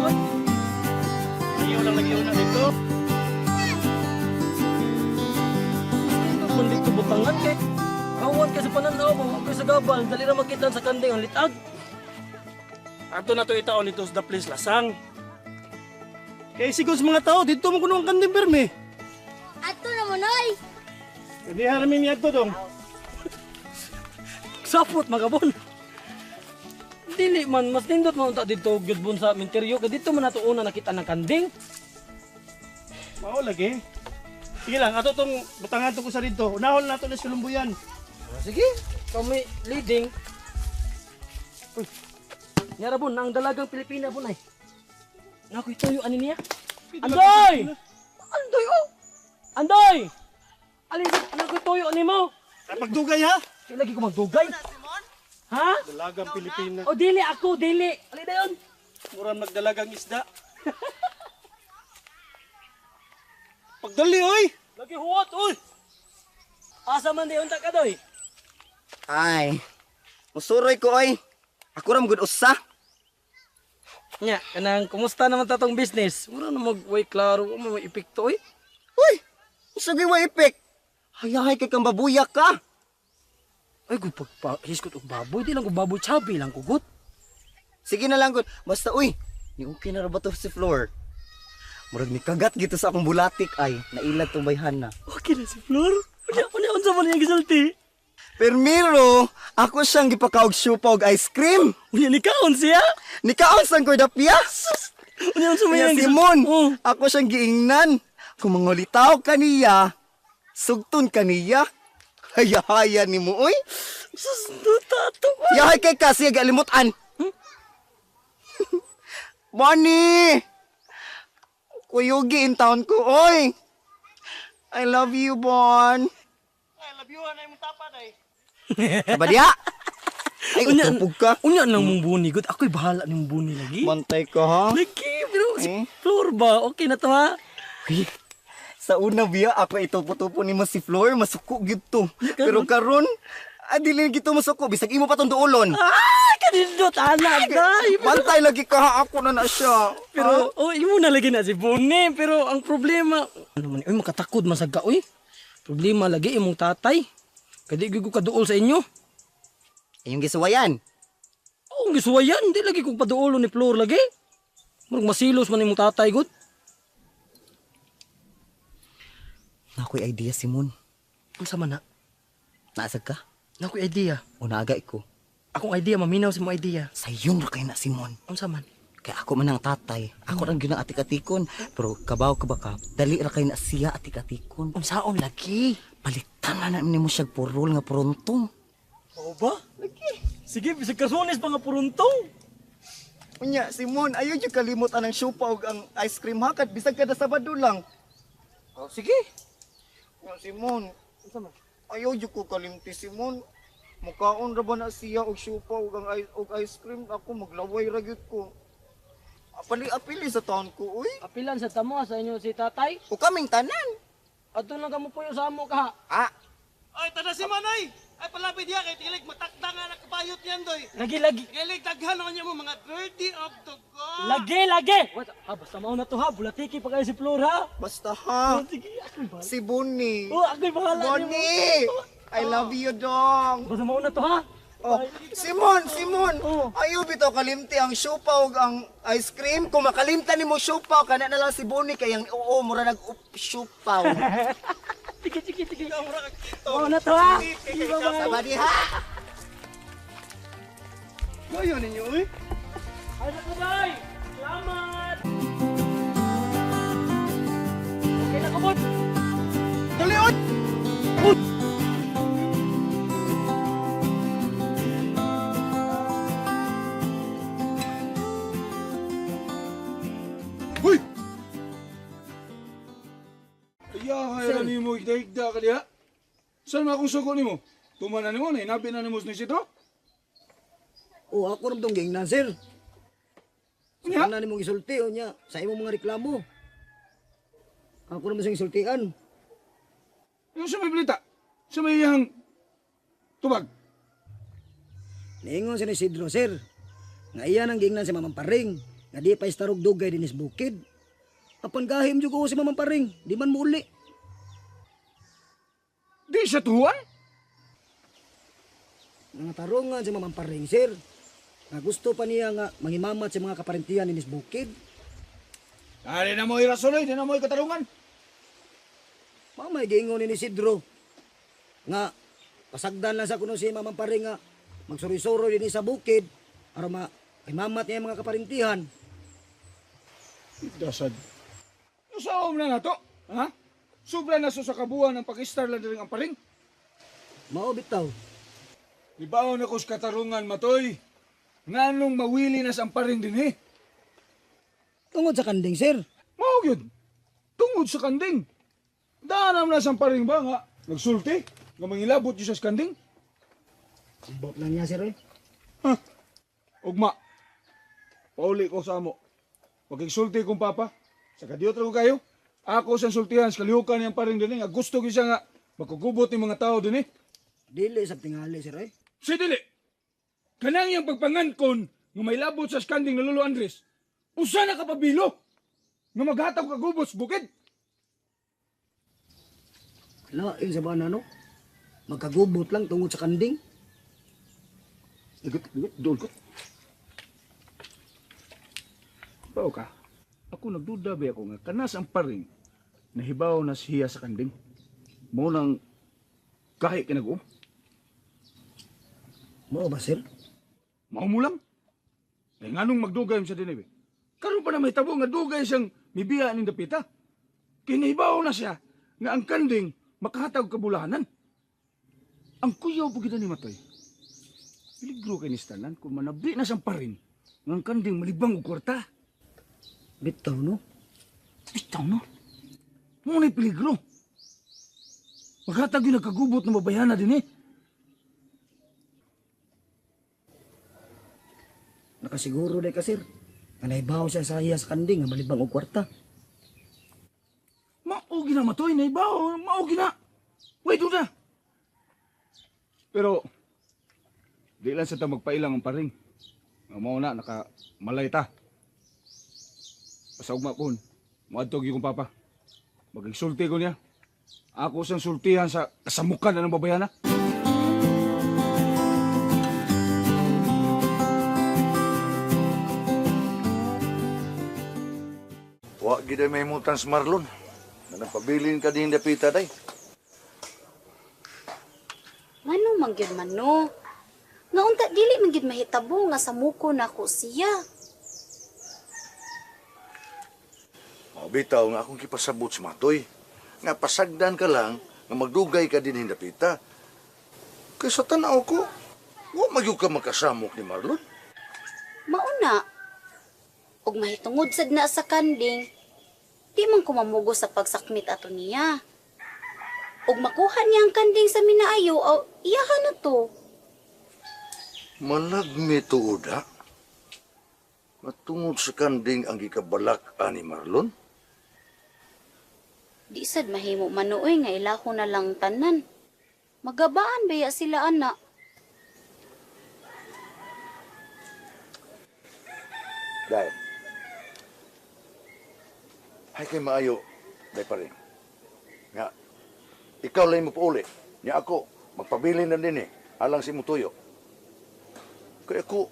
Oy. Ayaw lang lagi una dito. Kung dito butangan kay kawan kay sa pananaw mo kay sa gabal dali ra makita sa kanding ang litag. Ato na to itaon dito sa the place lasang. Kay sigon sa mga tao dito mo kuno ang kanding perme. Ato na mo, Noy. Hindi haramin niya to dong. Sapot magabon. Dili man mas nindot man unta dito gyud bon sa minteryo kay dito man nato una nakita ng kanding. Mao lagi. Sige lang, ato tong butangan to ko sa dito. Unahon na to ni Sulumbuyan. Ah, sige, kami leading. Uy. Nyara bon ang dalagang Pilipina bon ay. Nakoy tuyo ani niya. Andoy! Andoy oh! Andoy! Alin nakoy tuyo ani mo? Ay, pagdugay ha. Kay lagi ko magdugay. Ha? Dalagang Pilipina. O dili ako, dili. Ali dayon. Murang magdalagang isda. Pagdali oy. Lagi huwat oy. Asa man dayon ta ka doy? Ay, musuroy ko oy. Ako ra gud usa. Nya, kanang kumusta naman ta tong business? Mura na mag way klaro mo may epekto oy. Uy, unsa gyud wa epek? Hayahay kay kang babuya ka. Ay gud pagpa hiskot og baboy, di lang ko baboy chabi lang kugot. Sige na lang gud. Basta uy, ni okay na ra ba to si Floor? Murag ni kagat gito sa akong bulatik ay nailad tong bayhana. Okay na si Flor. Unya, unya unsa man iyang gisulti? Permiro, ako siyang gipakaog siupa og ice cream. Unya ni kaon siya. Nikaon sang koy dapya. Unya unsa man Unya iyang gisulti? Simon, Oh. ako siyang giingnan. Kung mangulitaw kaniya, sugton kaniya. Hayahaya ni mo oy. Sus, duta to. Yahay kay kasi galimutan. Bonnie! Kuyugi in town ko, oy! I love you, Bon. Ay, love you na imong tapat ay. Kabadya! Ay, utupog ka. Unya lang mong buni gud. Ako'y bahala nimong buni lagi. Bantay ka, ha? Lagi, pero si Eh? Flor ba? Okay na to ha? Uy, sa una biya, ako itupo-tupo ni mo si Flor, masuko gyud to. Pero karon, adili gito masuko, bisag imo pa tong duolon. Ah, kanindot anak day. Bantay lagi ka, ha? Ako na na siya. Pero oh, imo na lagi na si Boni, pero ang problema ano man, uy makatakod man sa ka oy. Problema lagi imong tatay. Kay di gyud ko kaduol sa inyo. Iyong gisuwayan. Oh, ang gisuwayan, di lagi kong paduolo ni Flor lagi. Murag masilos man imong tatay gud. Nakoy idea, Simon. Unsa man na? Naasag ka? Nakoy idea. O naagay ko. Akong idea maminaw sa imong idea. Sayon ra kay na Simon. Unsa man? Kaya ako man ang tatay. Ako rang gyud ang atik-atikon. Pero kabaw ka ba ka? Dali ra kay na siya atik-atikon. Unsaon lagi? Palitan na na nimo siya purol nga puruntong. Oo ba? Lagi. Sige, bisag kasunis pa nga puruntong. Unya, Simon, ayaw jud kalimot anang siupa og ang ice cream ha kad bisag kada Sabado lang. Oh, sige. Unya, Simon, Unsa man? ayaw jud ko kalimti Simon. Mukaon ra ba na siya og siupa og ang og ice cream ako maglaway ra gyud ko. Apali apili sa taon ko, uy. Apilan sa tamo sa inyo si tatay. O kaming tanan. Adto lang kamo puyo sa amo ka. Ah, Ay, tada si Manay. Ay, palapit diya kay tilig matakda nga nakabayot yan doy. Lagi lagi. Kilig daghan na niya mo mga dirty of the God. Lagi lagi. What? Ha, basta mao na to ha. Bulatiki pa kayo si Flor ha. Basta ha. Oh, sige, ako'y bahala. Si Bonnie. Oh, ako'y bahala nimo. Bonnie! I love you, dong. Basta mao na to ha. Oh, Simon, Simon. Oh. Ayaw bitaw kalimti ang siopaw ug ang ice cream. Kung makalimtan nimo siopaw, kana na lang si Bonnie kay ang oo mura nag siopaw. Sige, sige, sige. Mao na to ha. Sige, bye-bye. Sabadi ha. Kayo ninyo oy. Ay, bye. Salamat. Okay na ko, Bon. Dali oy. Hoy! Ayahay ra nimo higda-higda ka diha. Saan man akong sugo nimo? Tuman na nimo, nahinabi na nimo ni Isidro. O ako rin tong giingnan, sir. Unya? Sa na nimong isulti, o niya, sa imong mga reklamo. Ako naman siyang isultian. Yung sa may balita, sa may iyang tubag. Niingon si Isidro, sir. Nga iya nang giingnan si Mamang Paring. Nga di pa istarog dugay dinis bukid. Apan gahim jud ko si Mamang Paring, di man muuli. Di siya tuwan? Nangatarungan si Mamang Paring, sir. Nga gusto pa niya nga mangimamat sa mga kaparentihan dinis bukid. Di na mo irasonoy, di na mo katarungan. Mamay giingon ni Isidro nga pasagdan lang sa kuno si Mamang Paring nga magsuroy-suroy dinhi sa bukid aron ma imamat niya ang mga kaparentihan. Dasad. Usaom na nato, ha? Sobra na so sa kabuhan ng pakistar lang din ang paring. Mao bitaw. Ibaon ako sa katarungan, matoy. Nganong mawili na sa amparing din eh. Tungod sa kanding, sir. Mao gyud. Tungod sa kanding. Daanam na sa amparing ba nga nagsulti nga mangilabot yun sa kanding? Ambot lang niya, sir. Eh. Ha? Ugma. Pauli ko sa amo. Magigsulti kong papa. Sa kadiyot ra ko kayo. Ako sa sultihan sa kalihukan niyang paring din eh. Nga gusto gyud siya nga makugubot ni mga tao din eh. Dili sa tingali, sir. Eh. Si dili. Kanang iyang pagpangankon nga may labot sa skanding na Lolo Andres. Usa na kapabilo nga maghatag kagubot sa bukid. Lain sa bana, no? Magkagubot lang tungod sa kanding. Igot, igot, doon ko. Bao ka, ako nagduda ba ako nga kanas ang paring nahibaw na siya sa kanding. Mo nang kahi kinag-um. Mao ba, sir? Mao mo lang. Eh, nganong magdugay mo sa dinib eh. Karon pa na may tabo nga dugay siyang mibiya ning dapita. Kinahibaw na siya nga ang kanding makahatag kabulahanan. Ang kuyaw po kita ni Matoy. Peligro kay ni Stanan kung manabi na siyang parin nga ang kanding malibang og kwarta. Bitaw, no? Bitaw no. Mo na peligro. Maghatag yun nagkagubot na babayana din eh. Nakasiguro day ka, sir. Nga nahibaw siya sa iya sa kanding nga malibang og kwarta. Maugi na matoy, naibaw, maugi na. Wait, duda. Pero, di lang sa ta magpailang ang paring. Nga mao na, naka malay ta. Basta ugma po, muadto gyud kong papa. Magigsulti ko niya. Ako siyang sultihan sa kasamukan na ng babayana. Wa gid ay mahimutan sa Marlon. Na nagpabilin ka din dapita day. Ngano man gyud man no? Nga unta dili man gyud mahitabo nga samuko nako siya. Mao bitaw nga akong gipasabot sa Matoy. Nga pasagdan ka lang nga magdugay ka din dapita. Kay sa tan-aw ko, wa magyud ka makasamok ni Marlon. Mauna. Og mahitungod sad na sa kanding, di man ko mamugo sa pagsakmit ato niya. Og makuha niya ang kanding sa minaayo, aw iyahan na to. Malagmi tuod ha. Matungod sa kanding ang gikabalak ani Marlon. Di sad mahimo manuoy nga ilaho na lang tanan. Magabaan baya sila ana. Dai. Hay kay maayo, dai pa rin. Nga, ikaw lang mo pauli. Nya ako, magpabilin na din eh. Alang si Mutuyo. Kaya ako,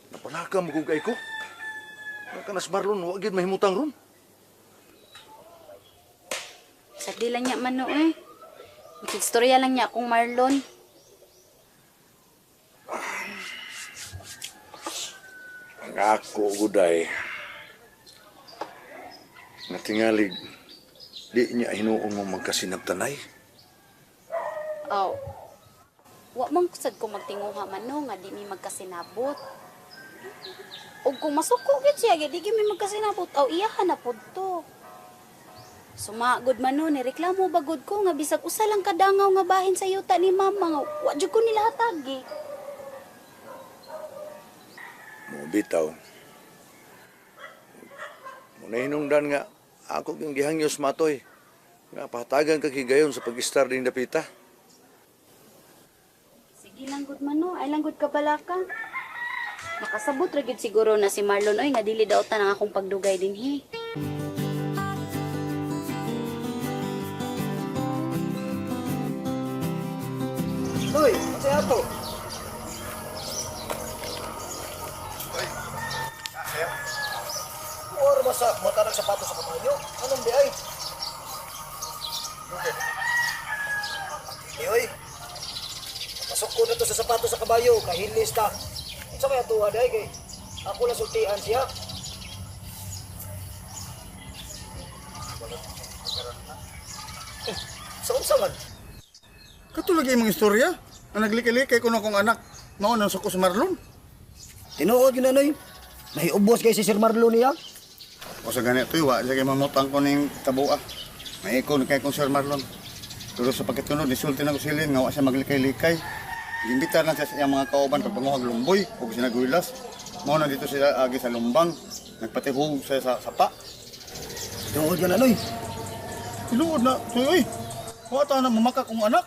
napalaka mo kung kay ko. Nga kanas Marlon, wa gyud mahimutang ron. Sagdi lang niya manuoy. Makigstorya lang niya akong Marlon. Ang ako, guday, nga tingalig, di niya hinuong mo magkasinabtanay. Aw. Wa man sad ko magtinguha man no nga di mi magkasinabot. Ug kung masuko gyud siya, di gyud mi magkasinabot, aw iyahan na pud to. Sumagod man no, nireklamo bagod ko nga bisag usa lang kadangaw nga bahin sa yuta ni mama nga wa jud ko nila hatagi. Mo bitaw. Muna hinungdan nga ako yung gihangyos matoy. Nga pahatagan ka higayon sa pag-istar din dapita. Sige lang gud man no, ay lang gud kabalaka. Makasabot ra gyud siguro na si Marlon oy nga dili daw ang akong pagdugay dinhi. Noy, masaya to. Or basta mata ng sapatos sa kabayo. Anong di ay? Di oy. Pasok ko na to sa sapatos sa kabayo, kahilis ta. Unsa may atuwa di ay kay ako lang sultian siya. Eh, sa unsa man? Katulad imong istorya. Ang naglikay-likay ko na akong anak. Mao nang suko sa Marlon. Tinuod yun anoy. Nahiubos kay si Sir Marlon niya. O sa ganito, wa siya kay mamutang ko ning tabua. Maikon kay kong Sir Marlon. Pero sa pagkatunod, nisulti na ko silin nga wa siya maglikay-likay. Gimbitar na siya sa iyang mga kauban pagpanguhag lumboy ug sinaguilas. Mao na dito sila agi sa lumbang. Nagpatihog siya sa sapa. Tinuod yun anoy. Tinuod na, tuy oy. Wa ta na mamakak kong anak.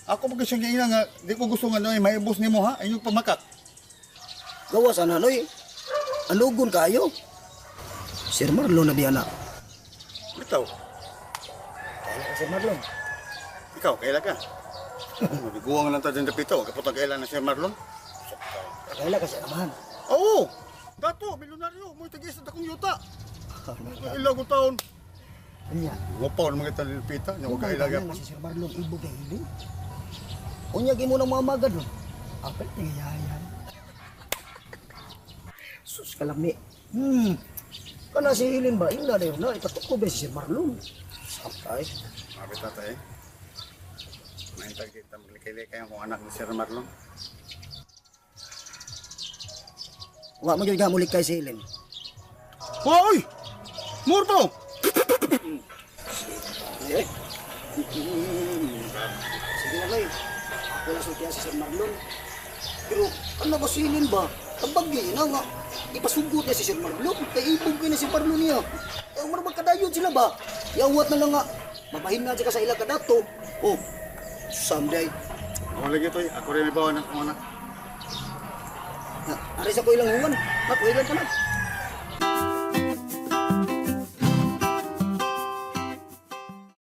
Ako pa kasi giina nga di ko gusto nga noy maibos nimo ha, inyong pamakak. Gawas ana noy. Anugon kayo. Sir Marlon na biya na. Bitaw, Kaya ka Sir Marlon. ikaw kaila ka. Mabiguang lang ta din dapita, wa ka putang kaila na Sir Marlon. Kaya ka siya naman. Oo. Dato, milyonaryo, mo tag-isa akong yuta. Ila ko taon. Anya. Wapaw naman kita nilpita, nya wa kaila Kaya gyapon. si Sir Marlon ibog kay hiling. Unya gimo nang mamagad no. Apel tingayayan. Sus kalami. Kana si Hilin ba ila na yun na ipatuko ba si Sir Marlon. Samtay. Mabit tatay. Mahintag kita maglikay-likay ang anak ni Sir Marlon. Wa man gyud gamulik kay si Hilin. Hoy! Murto! Eh. Sige na kay. Ako na sultihan si Sir Marlon. Pero ano ba si Hilin ba? Kabagi na nga. Ipasugot niya si Sir Marlon. Kay ibog kay na si Marlon niya. Eh, umano magkadayon sila ba? Yawat na lang nga. Mabahin nga siya ka sa ila kadato. Oh, someday. Ako lagi toy, ako rin may bawa ng akong anak. Na, ari sa ko ilang huwan. Ako ilang ka na.